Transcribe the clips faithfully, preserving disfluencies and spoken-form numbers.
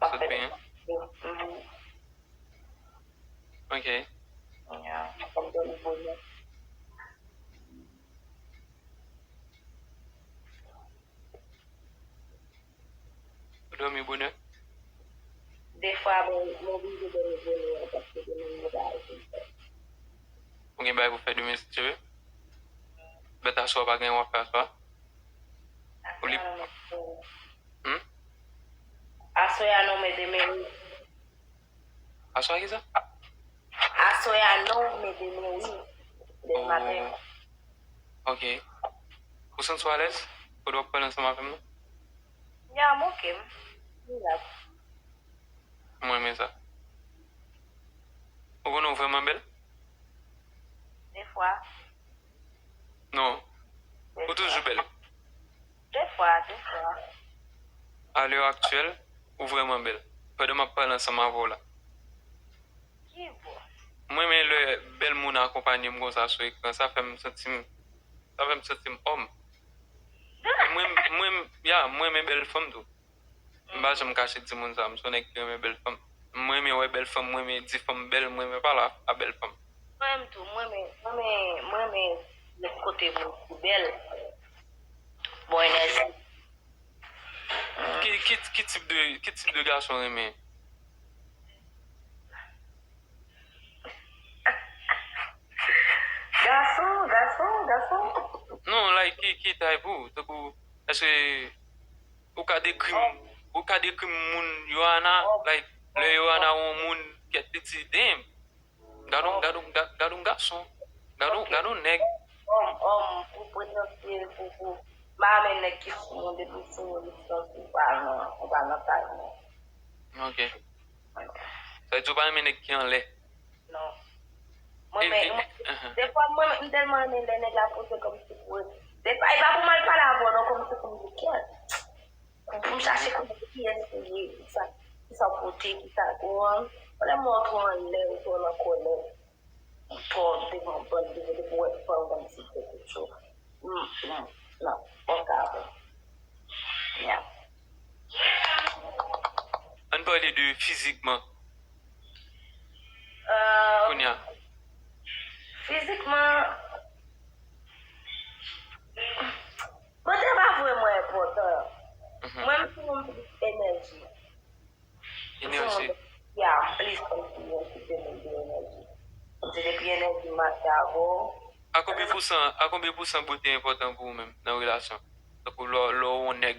Sot benyen? Mhm. Ok. Ya, m ap dòmi bonè. Ou dòmi bonè? Defwa, mwen, mwen oblije dòmi bonè paske demen mwen bagay pou m fè. Ou gen bagay pou fè demen si Dye vle? Bèt aswè pa gen w ap fè aswè? Ou li... Hmm? Aswè a non, men demen wi. Aswè a kisa? Aswè a non, men demen wi. Demen maten. Oh. Ok. Ou santi w alèz? Kote w ap pale ansanm avè m nan? Ya, m ok. M la. Mwen renmen sa. Ou konnen w vrèman bèl? Defwa. Non. Ou toujou bèl. Defwa, defwa. Alè aktyèl, ou vrèman bèl. Pandan m ap pale ansanm avè w la. Ki bò? Mwen renmen lè bèl moun akonpanye m konsa sou ekran. Sa fè m santi m, sa fè m santi m òm. E mwen, mwen, ya, mwen renmen bèl fanm tou. M pa janm kache di moun sa, m se yon nèg ki renmen bèl fanm. Mwen renmen wè bèl fanm, mwen renmen di fanm bèl, mwen renmen pale a, a bèl fanm. Mwen menm tou, mwen renmen, mwen renmen, mwen renmen lè kote moun ki bèl. Bon enèji. Ki, ki, ki tip de, ki tip de gason w renmen? Gason, gason, gason. Non, like, ki, ki tay pou ou? Tankou, èske ou ka dekri m, ou ka dekri m moun Yohana, like, lè Yohana wè yon moun, kèt li di, damn, gad on, gad on, gad, gad on gason, gad on, gad on nèg. Òm, òm, pou prezante, pou, pou, m pa renmen nèg ki sou moun, depi sou moun, li santi ou pa nan, ou pa nan tay mwen. Ok. Sa vle di ou pa renmen nèg ki anlè? Non. Mwen, men, mwen, defwa, mwen, m tèlman renmen lè nèg la poze kòmsi pou, defwa, e pa pou m al pale avè w non, kòmsi pou m di, kèt. Pou, pou m chache konnen kiyès ou ye, kisa, kisa w pote, kisa, ou konprann? Lè m wè w twò anlè, ou twò nan kòlè. Twò devan bann, devan, depi w wè fanm, bann ti tèt ou cho. M, m, non, pòkab. Ya. Ann pale de fizikman. Euh, kounye a. Fizikman, bote pa vrèman enpòtan. Mhm. Mwen, m se yon moun plis enèji. Enèji. Ya, plis kòmsi yon ti demen de enèji. Kòmsi depi enèji mache avè w. A konbyen pousan, a konbyen pousan bote enpòtan pou ou menm nan relasyon? Tankou lè, lè w yon nèg.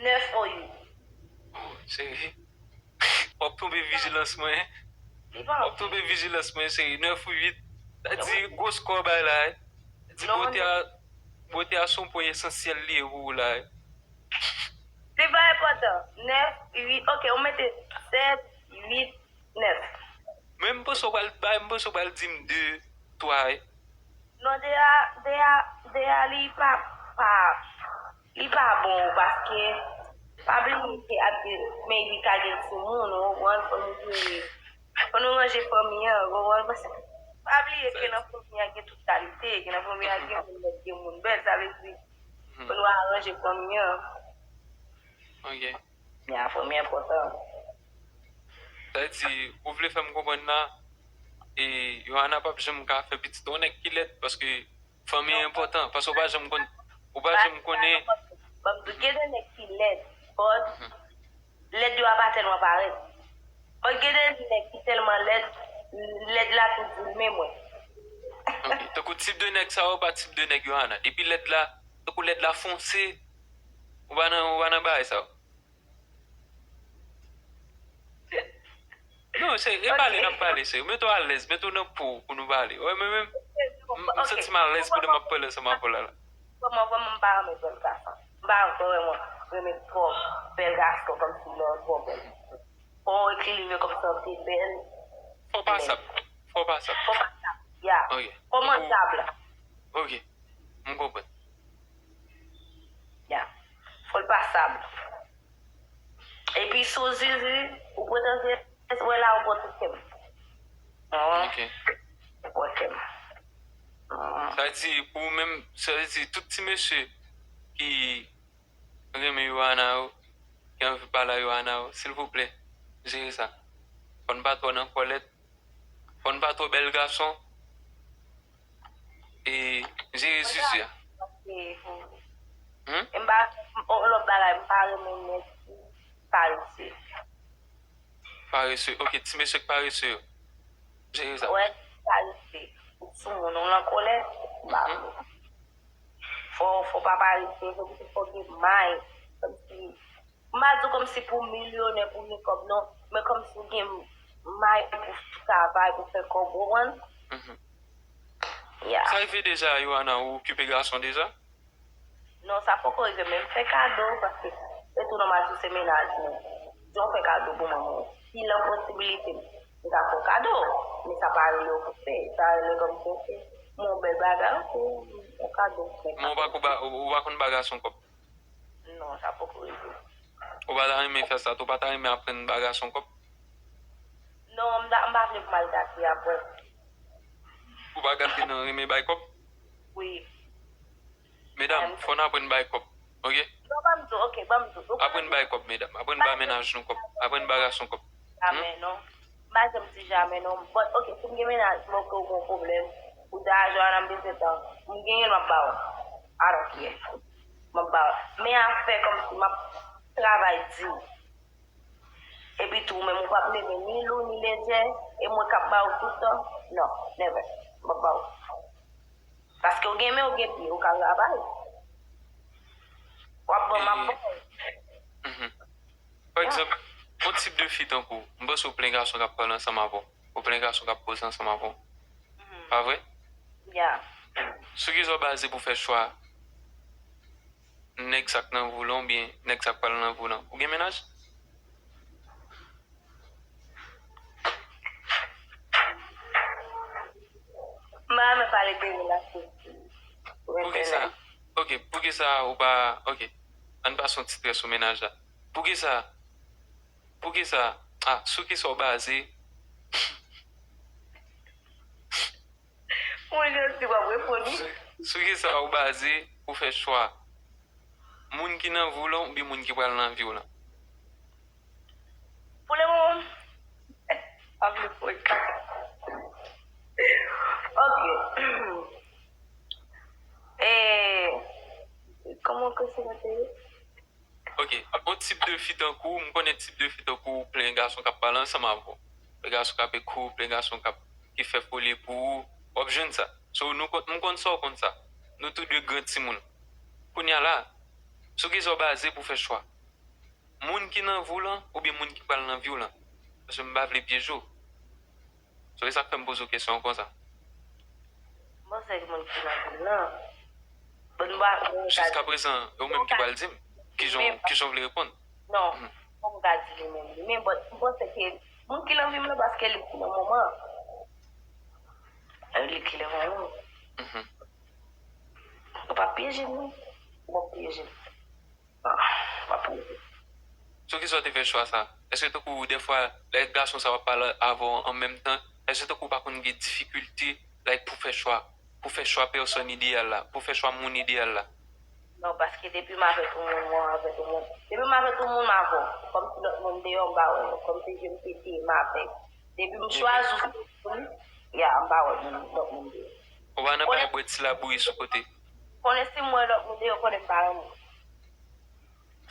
Nèf ou uit. Oh, serye? W ap tonbe vijilans mwen. Li pa anpil. W ap tonbe vijilans mwen, serye. Nèf ou uit. Sa di gwos kò bay la, eh. Di bote a, bote a se yon pwen esansyèl li ye pou ou la, eh. Li pa enpòtan. Nèf, uit, ok, ou mete sèt, uit, nèf. Men m panse w pral bay, m panse w pral di m de, twa, eh. Non, de a, de a, de a, li pa, pa, li pa bon, paske, pa bliye ke ap gen, men li ka gen timoun, ou konprann, fò nou jere, fò nou ranje fanmi an, ou konprann, paske, pa bliye ke nan fanmi an gen tout kalite, ke nan fanmi an gen moun nèg, gen moun bèl, sa vle di, fò nou aranje fanmi an. Ok. Ya, fanmi enpòtan. Sa vle di, ou vle fè m konprann la, e, Yohana p ap janm ka fè pitit yon nèg ki lèd, paske fanmi enpòtan, paske ou pa janm konn, ou pa janm konnen. Ban m di w, gen de nèg ki lèd, but lèd yo a pa tèlman parèt. But gen de nèg ki tèlman lèd, lèd la tou di l, men mwen. Ok, tankou tip de nèg sa yo pa tip de nèg Yohana. Depi lèd la, tankou lèd la fonse, ou pa nan, ou pa nan bagay sa yo. Non, se, e pale n ap pale, se, mete w alèz, mete w nan po w pou nou pale. Wè, men, men, m, m santi m alèz pandan m ap pale ansanm avè w la, la. Vrèman, vrèman, m pa renmen jèn gason. M pa renmen, vrèman. renmen twò bèl gason kòmsi lè w twò bèl. Fò w ekilibre kòmsi w te bèl. Fò w pasab. Fò w pasab. Fò w pasab. Ya. Ok. Fò w manjab. Ok. M konprann. Ya. Fò l pasab. Epi si w zizi, ou pretansyez, wè la ou pran tout kè m. Ok. Ou pran kè m. Sa vle di, pou ou menm, sa vle di, tout ti mesye ki renmen Yohana yo, ki anvi pale a Yohana yo, silvouplè, jere sa. Fò n pa twò nan kòlèt. Fò n pa twò bèl gason. E jere zizi a. Hmm? E m pa, yon lòt bagay, m pa renmen nèg ki parese. Parese. Ok, ti mesye k parese yo. Jere sa. Wè, parese. Ou sou moun, ou nan kòlèt, ou pa vle. Fò, fò pa parese, fò, fò gen may. Kòmsi, m pa di w kòmsi pou milyonè, pou gen kòb, non. Men kòmsi w gen may pou travay, pou fè kòb, ou konprann? Mhm. Ya. Sa rive deja, Yohana, ou okipe gason deja? Non, sa poko rive, men m fè kado, paske se tou nòmal si se mennaj mwen. Jan w fè kado pou manman w. Si nan posibilite m, m ka fè w kado. Men sa pa rele okipe, sa rele kòmsi, ok, m yon bèl bagay, ok, yon kado. Men ou pa ko ba, ou, ou pa konn ba gason kòb? Non, sa poko rive. Ou pa ta renmen fè sa tou, ou pa ta renmen aprann ba gason kòb? Non, m ta, m pa vle pou m al gate apre. Ou pa gate nan renmen bay kòb? Wi. Medam, fò n aprann bay kòb, ok? Non, ban m di w, ok, ban m di w. Aprann bay kòb, medam. Aprann ba mennaj nou kòb. Aprann ba gason kòb. Jamè, non. M pa janm di jamè, non. But, ok, si m gen mennaj mwen, ke w gen yon pwoblèm, ou ta ajan an, m bezwen tan, m genyen l, m ap ba w. I don't care. M ap ba w. Men afè kòmsi m ap travay di. Epi tou, ou menm, ou p ap leve ni lou, ni lejè, e mwen k ap ba w tout tan. Non, never. M ap ba w. Paske w gen men, w gen pye, ou ka travay. W ap ban m, m ap ban w. Mhm. Pa egzanp, yon tip de fi tankou w, m panse w plen gason k ap pale ansanm avè w. Ou plen gason k ap poze ansanm avè w. Pa vre? Ya. Sou ki sa w baze pou fè chwa nèg sa k nan vi w lan oubyen nèg sa k pral nan vi w lan? Ou gen mennaj? M pa renmen pale de relasyon sou Poukisa? entènèt. Ok, poukisa ou pa, ok. Ann pase yon ti trè sou mennaj la. Poukisa? Poukisa? Ah, sou kisa w baze? Mwen janti w ap reponn wi. Sou, sou kisa w baze pou fè chwa? Moun ki nan vi w lan oubyen moun ki pral nan vi w lan? Pou le moman, pa vle pran ka. Ok. E, kòman kesyon an te ye? Ok, yon tip de fi tankou w, m konnen tip de fi tankou w, plen gason k ap pale ansanm avè w. Plen gason k ap ekri w, plen gason k ap, ki fè foli pou ou. W ap jwenn sa. So, nou konn, m konn sa w konn sa. Nou tou de gran timoun. Kounye a la, sou kisa w baze pou fè chwa? Moun ki nan vi w lan oubyen moun ki pral nan vi w lan? Paske m pa vle pyeje w. So, e sa k fè m poze w kesyon an konsa. M panse ke moun ki nan vi m lan. Bon, m pa, m pa Jiska prezan, e ou menm ki pral di m kijan, kijan w vle reponn. Non, m pa ka di li menm li. Men, but, m panse ke moun ki nan vi m lan, paske li ki nan moman. E li ki nan moman. Mhm. Ou pa pyeje m, non. Ou pa pyeje m. Ah, pa pyeje m. Sou kisa w te fè chwa sa? Èske tankou dèfwa, lè gason sa w ap pale avè w an menm tan, èske tankou w pa konn gen difikilte, like, pou fè chwa, pou fè chwa pèsòn ideyal la, pou fè chwa moun ideyal la? Non, paske depi m avèk yon moun, mwen avèk yon moun. Depi m avèk yon moun, m avè w. Kòmsi lòt moun deyò, m pa wè yo. Kòmsi je m pete, m avèk. Depi m chwazi yon moun, ya, m pa wè moun, lòt moun deyò. Ou pa nan bay bwè ti labouyi sou kote? Konnen si m wè lòt moun deyò, konnen m pa renmen.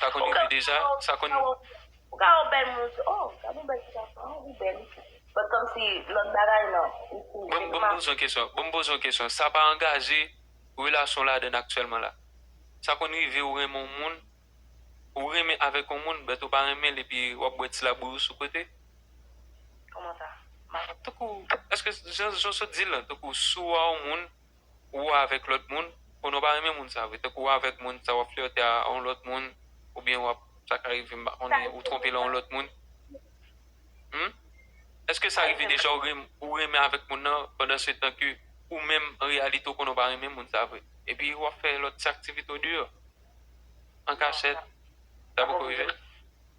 Sa konn rive deja? Sa konn Ou ka wè bèl moun, ou di, oh, gade yon bèl ti gason, oh, li bèl. But kòmsi lòt bagay, non. Bon, bon, m poze yon kesyon. Bon, m poze yon kesyon. Sa pa angaje relasyon w ladann aktyèlman la? Sa konn rive ou renmen yon moun, ou renmen avèk yon moun, but ou pa renmen l epi w ap bwè ti labouyi w sou kote? Kòman sa? M pa konprann. Tankou, èske jan, jan w sot di l lan, tankou si w wè yon moun, ou avèk lòt moun, konnen w pa renmen moun sa vre, tankou w avèk moun sa, w ap flète a yon lòt moun, oubyen w ap, sa ka rive, m pa konnen, ou twonpe l a yon lòt moun. Hmm? Èske sa rive deja ou renm-, ou renmen avèk moun nan pandan se tan ke ou menm, an reyalite, ou konnen w pa renmen moun sa vre? Epi w ap fè lòt ti aktivite andeyò, an kachèt. Sa poko rive?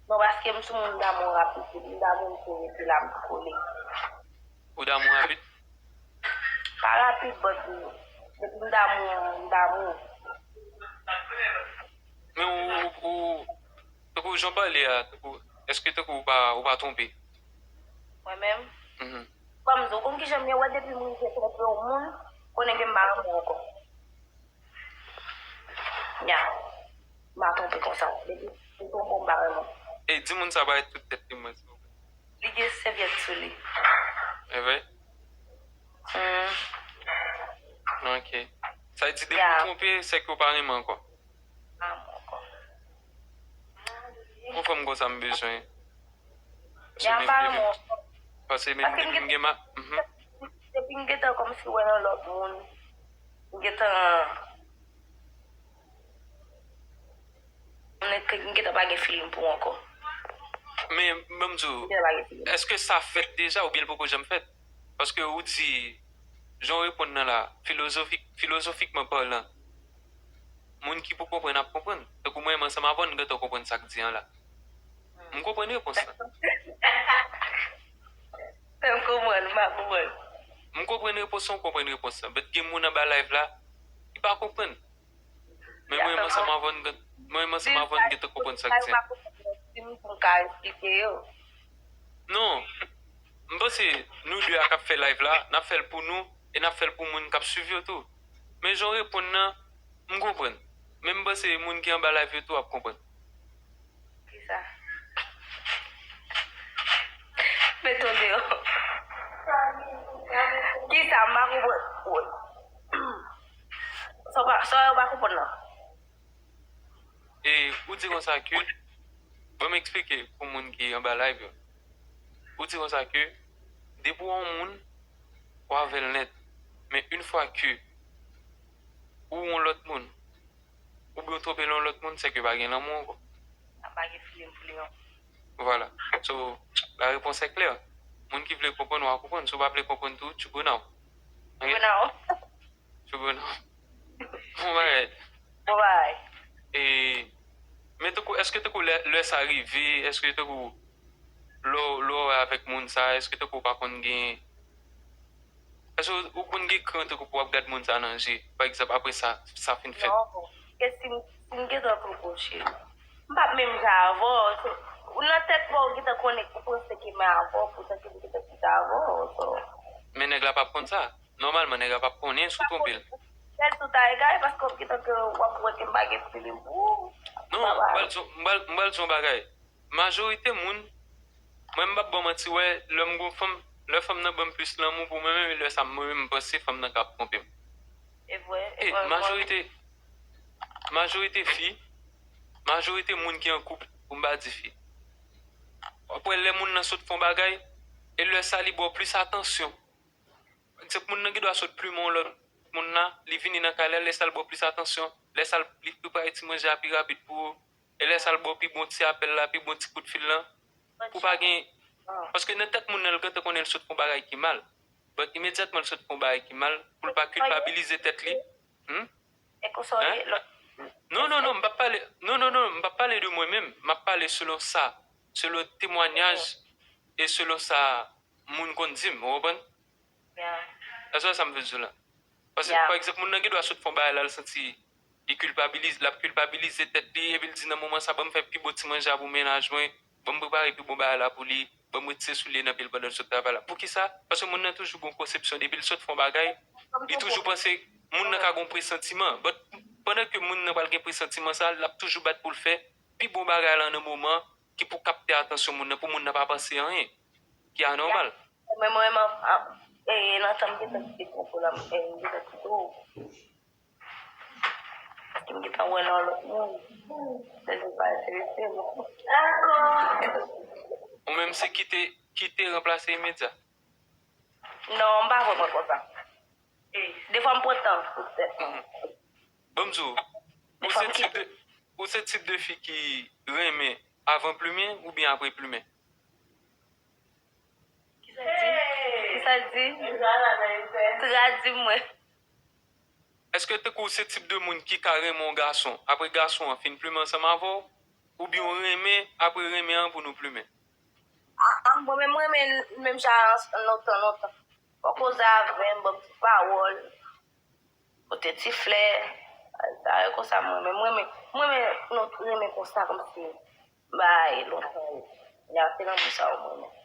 Non, paske m sou moun damou rapid, m damou m tou rete la, m tou kole. Ou damou rapid? Pa rapid, but depi m damou, m damou. Men ou, ou, ou, tankou jan w pale a, tankou, èske tankou ou pa, ou pa twonpe? Mwen menm? Mhm. Kòm di, ou konn kijan m ye, wè depi m rive twonpe yon moun, konnen ke m pa renmen w ankò. Ya. M pa twonpe konsa. Depi m twonpe w, m pa renmen w. E di moun sa parèt tout tèt li mwen, silvouplè. Li gen sèvyèt sou li. E vre? Hmm. Ok. Sa vle di depi w twonpe, se ke w pa renmen ankò. Pa renmen ankò. Yon fanm konsa m bezwen. Ya, m pa renmen w ankò. Paske menm depi m gen ma... Mhm. Depi m gentan kòmsi wè nan lòt moun, m gentan, m gentan pa gen feeling pou ou ankò. Men, ban m di w, èske sa fèt deja oubyen l poko janm fèt? Paske ou di, jan w reponn nan la, filozofik, filozofikman palan, moun ki pou konprann ap konprann. Tankou mwen menm ansanm avè w, n gentan konprann sa k di an la. M konprann repons lan. M konprann, m pa konprann. M konprann repons lan, ou konprann repons lan. But gen moun anba live la ki pa konprann. Men mwen menm ansanm avè w, n gen-, mwen menm ansanm avè w, n gentan konprann sa k di an. Si m pou m ka eksplike yo. Non. M panse nou de a k ap fè live la, n ap fè l pou nou e n ap fè l pou moun k ap swiv yo tou. Men jan w reponn nan, m konprann. Men m panse moun ki anba live yo tou ap konprann. Kisa? Mete w deyò. Kisa? M pa konprann. Woy. Sa w pa, sa w pa konprann nan. E ou di konsa ke, ban m eksplike pou moun ki anba live yo. Ou di konsa ke, depi w yon moun, w avè l nèt. Men yon fwa ke ou yon lòt moun, oubyen w twonpe l yon lòt moun, se ke pa gen lanmou ankò. A pa gen feeling pou li non. Voilà. So, la réponse est claire. Moun ki vle konprann, w a konprann. Si w pa vle konprann tou, tu go now. Go now. Tu go now. Bon bagay. Bon bagay. E, men tankou, èske tankou lè, lè sa rive, èske tankou lè w, lè w avèk moun sa, èske tankou w pa konn gen, èske ou, ou konn gen kran tankou pou w ap gad moun sa nan je, pa egzanp, apre sa, sa fin fèt? Non, ke si m, si m gentan pwopoze, m p ap menm jan avè w. Ou nan tèt pa w, ou gentan konnen, ou panse ke m avè w, poutan ke m gentan kite avè w. So. Men nèg la p ap konn sa. Nòmalman, nèg la p ap konnen si w twonpe l. Lè tout a egare, paske w ap gentan ke w ap wè ke m pa gen feeling pou ou. Non, m pral di w, m pral, m pral di w yon bagay. Majorite moun, mwen m p ap ba w manti, wè, lè m gon fanm, lè fanm nan ban m plis lanmou pou mwen menm, e lè sa mwen menm m panse fanm nan ka ap twonpe m. E vre, E majorite, majorite fi, majorite moun ki an koup, pou m pa di fi. W ap wè lè moun nan sot fè yon bagay, e lè sa li ba w plis atansyon. Pa egzanp, moun nan gen dwa sot plimen yon lòt moun nan, li vini nan kay la, lè sa l ba w plis atansyon, lè sa l, li prepare ti manje a pi rapid pou ou, e lè sa l ba w pi bon ti apèl la, pi bon ti kout fil lan, pou pa gen, paske nan tèt moun nan, l gentan konnen l sot fè yon bagay ki mal. But imedyatman l sot fè yon bagay ki mal, pou l pa kilpabilize tèt li. Hmm? E konsa w ye, lòt. Non, non, non, m p ap pale, non, non, non, m p ap pale de mwen menm, m ap pale selon sa, selon temwanyaj e selon sa moun konn di m, ou konprann? Ya. Èske w wè sa m vle di w la? Paske, Ya. Pa egzanp, moun nan gen dwa sot fè yon bagay la, l santi li kilpabilize, l ap kilpabilize tèt li, epi l di nan moman sa, ban m fè pi bon ti manje a pou mennaj mwen, ban m prepare pi bon bagay la pou li, ban m retire soulye nan pye l pandan l sot travay la. Poukisa? Paske moun nan toujou gon konsepsyon, depi l sot fè yon bagay, li toujou panse moun nan ka gon presantiman. But pandan ke moun nan pral gen presantiman sa, l ap toujou bat pou l fè pi bon bagay la nan moman ki pou kapte atansyon moun nan, pou moun nan pa panse anyen, ki anòmal. Men mwen, mwen, a, e, nan tan m gentan kite pwopo la, m, e, m gentan kite w. Paske m gentan wè nan lòt moun. Se li pa enterese m. Ou menm se kite, kite ranplase imedya. Non, m pa vre mwen konsa. Defwa m pran tan pou tèt mwen. Ban m di w, ou se tip de, Ou se tip de fi ki renmen avan plimen oubyen apre plimen? Kisa di? Kisa di? Tradi mwen. Èske tankou ou se tip de moun ki ka renmen yon gason apre gason an fin plimen ansanm avè w? Oubyen ou renmen apre renmen an pou nou plimen? Ah, mwen menm mwen renmen menm jan lontan lontan. Fò koze avè m, ban m ti pawòl. Pote ti flè. Sa yo konsa mwen renmen. Mwen renmen, mwen renmen, non, renmen konsa kòmsi bay lontan. Ya, se lanmou sa yo mwen renmen.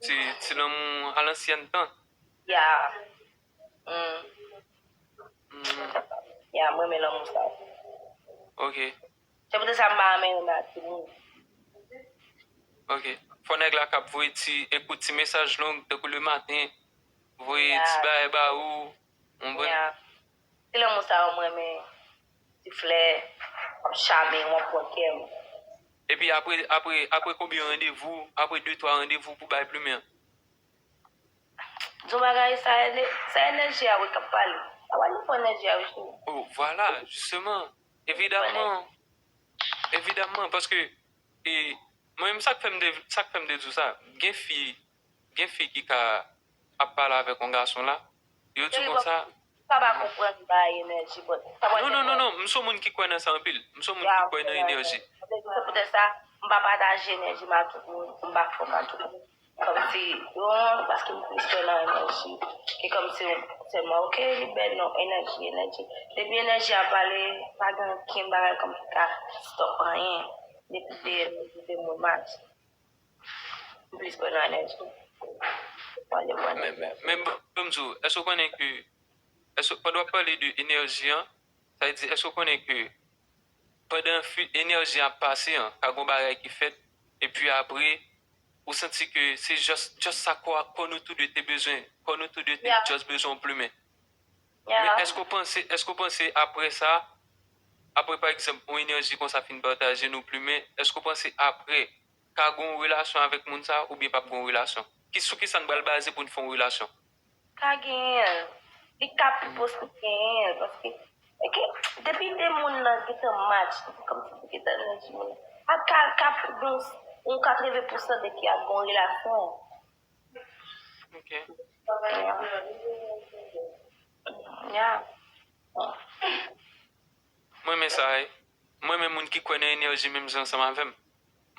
Ti, ti lanmou alansyèn tan. Ya. Mm. Mm, Ya, mwen renmen lanmou sa yo. ok. Se poutèt sa m pa renmen renmen ak timoun. Ok. Fò nèg la k ap voye ti, ekout ti mesaj long, tankou le maten, voye ti Ya. Bagay ba ou, ou konprann? Ya. Se lanmou sa yo mwen renmen. Ti flè, w ap chame, w ap pran kè m. Epi apre, apre, apre konbyen randevou, apre de twa randevou pou bay plimen an? Di w bagay, sa enè-, sa enèji a wi k ap pale. Sa pale pou enèji a wi cheri. Oh, vwala, jisteman. Evidamman. Evidamman, paske, e, mwen menm sa k fè m de, sa k fè m de di w sa, gen fi, gen fi ki ka ap pale avèk yon gason la, yo di konsa. Sa pa konprann bagay enèji, but sa pral Non, fè non, non, kòb. Non, m se yon moun ki kwè nan sa anpil. M se yon moun ki kwè nan enèji. Se poutèt sa, m pa pataje enèji m ak tout moun, m pa fòk ak tout moun. Kòmsi, yon, paske m plis kwè nan enèji. E kòmsi, sèlman, ok, li bèl, non, enèji, enèji. Depi enèji a pale, pa gen okenn bagay kòmsi ka stop anyen. Depi se enèji, se moun match. M plis kwè nan enèji. Mwen, mwen, Men, men, men ban m di w, èske w konnen ke, èske, pandan w ap pale de enèji an, sa vle di, èske w konnen ke pandan fi, enèji an ap pase an, ka gen yon bagay ki fèt, epi apre, ou santi ke se just, just sa kò, kò nou tou de te bezwen, kò nou tou de te Yeah. Just bezwen yon plimen. Men Yeah. Èske w panse, èske w panse apre sa, apre pa egzanp, yon enèji konsa fin pataje nou plimen, èske w panse apre, ka gen yon relasyon avèk moun sa, oubyen p ap gen yon relasyon? Ki, sou ki sa n pral baze pou n fè yon relasyon? Ka genyen. Li ka pi posib genyen. Paske, ok, depi de moun nan gentan match, kòmsi li gentan nan di moun nan. Ap ka, ka pi gen yon katreven pousan de ki ap gen yon relasyon. Ok. Yeah. Yeah. Mwen renmen sa, wi. Mwen renmen moun ki kwè nan enèji menm jan ansanm avè m.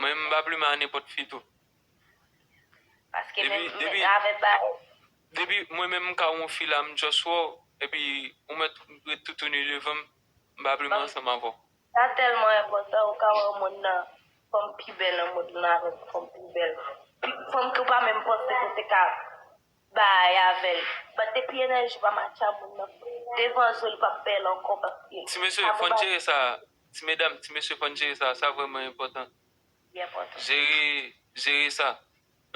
Mwen menm m pa plimen a nenpòt fi tou. Paske Depi, menm, depi, menm avèk bagay. Depi mwen menm m ka wè yon fi la, m just wè w, epi ou mèt ret toutouni devan m, m pa plimen ansanm avè w. Sa tèlman enpòtan, ou ka wè yon moun nan, fanm pi bèl nan mond lan avèk fanm pi bèl. Fanm ke w pa menm panse ke w te ka bay avè l. But depi enèji pa match ak moun nan, devan zye l p ap bèl ankò paske Ti mesye, fò n jere sa. Ti medam, ti mesye, fò n jere sa. Sa vrèman enpòtan. Li enpòtan. Jere, jere sa.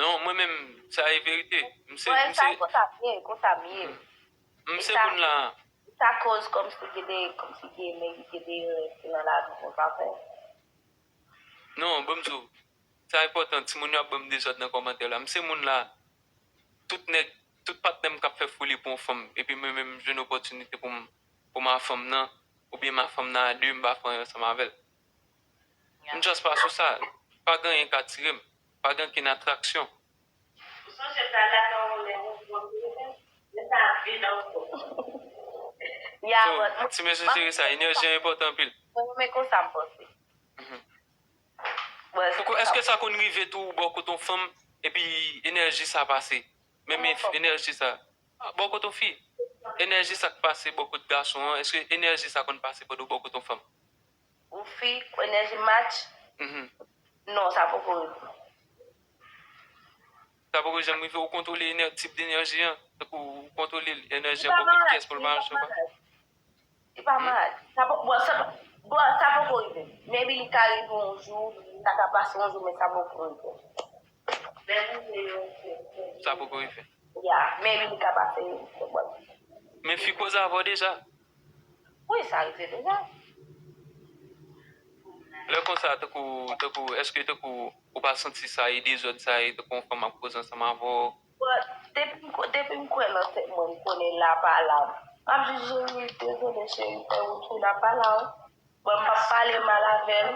Non, mwen menm, sa e verite. M se, Mwen, m sa se, konsa m ye, konsa m ye. m E se sa, moun la. Sa koz kòmsi gen de, kòmsi gen nèg ki gen de rèv ki nan lavi konsa fè. Non, ban m di w, sa enpòtan, timoun yo ap ban m dezòd nan kòmantè la. M se moun la, tout nèg, tout patnè m k ap fè foli pou yon fanm, epi mwen menm m jwenn opòtinite pou m, pou m a fanm nan, oubyen m a fanm nan a de, m pa fè anyen ansanm avè l. M just pa sou sa. Pa gen anyen k atire m. Pa gen okenn atraksyon. Ya, So, but ti mesye jere sa, enèji an enpòtan anpil. Mwen, mwen konsa m panse. Mhm. Poko, èske sa konn rive tou bò kote yon fanm, epi enèji sa pase? Menm enèji sa. Ah, bò kote yon fi. Enèji sa k pase bò kote gason an, èske enèji sa konn pase pandan w bò kote yon fanm? Ou fi, enèji match? Mhm. Non, sa poko rive. Sa poko janm rive, ou kontwole enè-, tip de enèji an. Tankou ou kontwole enèji Li an, pa bò kote malad, kiyès pou l li pa mache ou pa. malad. Li pa malad. Sa po-, bon, sa, bon, sa poko rive. Maybe li ka rive yon jou, sa ka pase yon jou, men sa poko rive. Sa poko rive. Ya, maybe li ka pase yon jou, bon. Men fi koze avè w deja. Wi, sa rive deja. Lè konsa, tankou, tankou, èske tankou ou pa santi sa e dezòd sa e tankou yon fanm ap koze ansanm avè w? But depi m ko-, depi m kwè nan tèt mwen, m konnen la pa la. M ap jis jere, dezole cheri, fè wout ou la pa la, wi. Bon, m p ap pale mal avè l,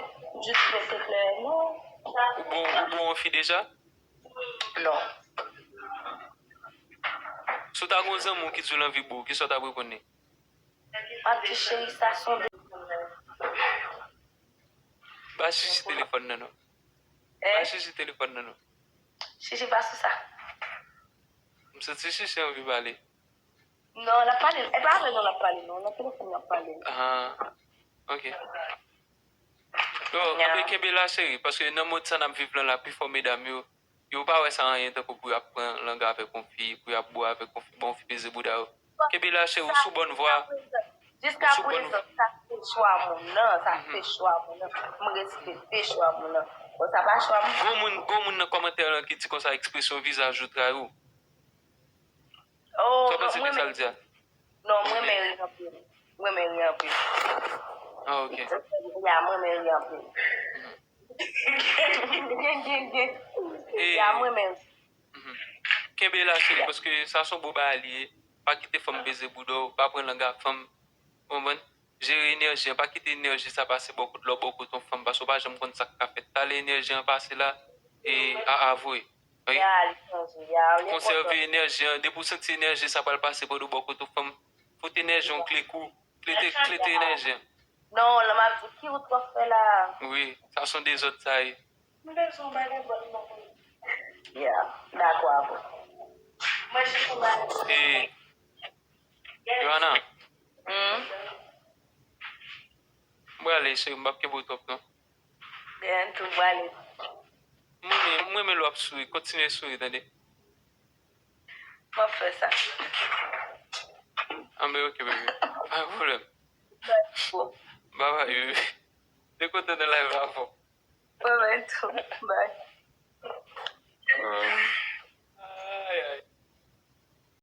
jis rete klè, non. Ou bon, ou bon yon fi deja? Non. Si w ta gen yon zanmi w ki di w l anvi bo, kisa w t ap reponn li? M ap di cheri, sa se yon de... Ba Chichi telefòn nan non. Ba Chichi telefòn nan non. Chichi pa sou sa. M santi Chichi anvi pale. Non, l ap pale. E pa avè nou l ap pale, non. Nan telefòn l ap pale. Ah, ok. Yo, anben kenbe la, cheri, paske nan mond sa n ap viv lan la, pifò medam yo, yo pa wè sa anyen tankou pou y ap pran lang avèk yon fi, pou y ap bo avèk yon fi, ba yon fi peze bouda yo. Kenbe la, cheri, ou sou bòn vwa. Jiska prezan, sa se chwa moun nan, sa se chwa moun nan. M respekte chwa moun nan. Bon, sa pa chwa moun. Gon moun, gon moun nan kòmantè lan ki di konsa ekspresyon vizaj ou trayi w. Oh, Sa w panse de sa l di a? Non, mwen renmen ri anpil. Mwen renmen ri anpil. Ah, ok. Ya, mwen renmen ri anpil. Gen, gen, gen. E- Ya, mwen renmen ri. Kenbe la, cheri, paske sa se yon bon bagay li ye. Pa kite fanm peze bouda w, pa pran lang a fanm. Ou konprann? Jere enèji an, pa kite enèji sa pase bò kote lò, bò kote yon fanm, paske w pa janm konn sa k ka fèt. Talè enèji an pase la, e a avwe. Wi. Ya, li chanje. Ya, li Konsève enpòtan. Enèji an. Depi w santi enèji sa pral pase bò do bò kote yon fanm, fout enèji an kle kou. Klete, klete enèji an. Non, la m ap di ki wout w ap fè la. Wi, sa se yon dezòd sa ye. M bezwen w bay yon bòn nan. Ya, dakò avè w. Mwen jis yon bagay. E, Johanna, Hmm? m prale, cheri, m p ap kenbe w twòp non. Gen tou prale. M renmen, m renmen lè w ap souri. Kontinye souri, tande. M ap fè sa. Anben, ok, baby. Pa gen pwoblèm. Bye. Bye bye, baby. Te kontan nan live la avè w. Mwen menm tou. Bye.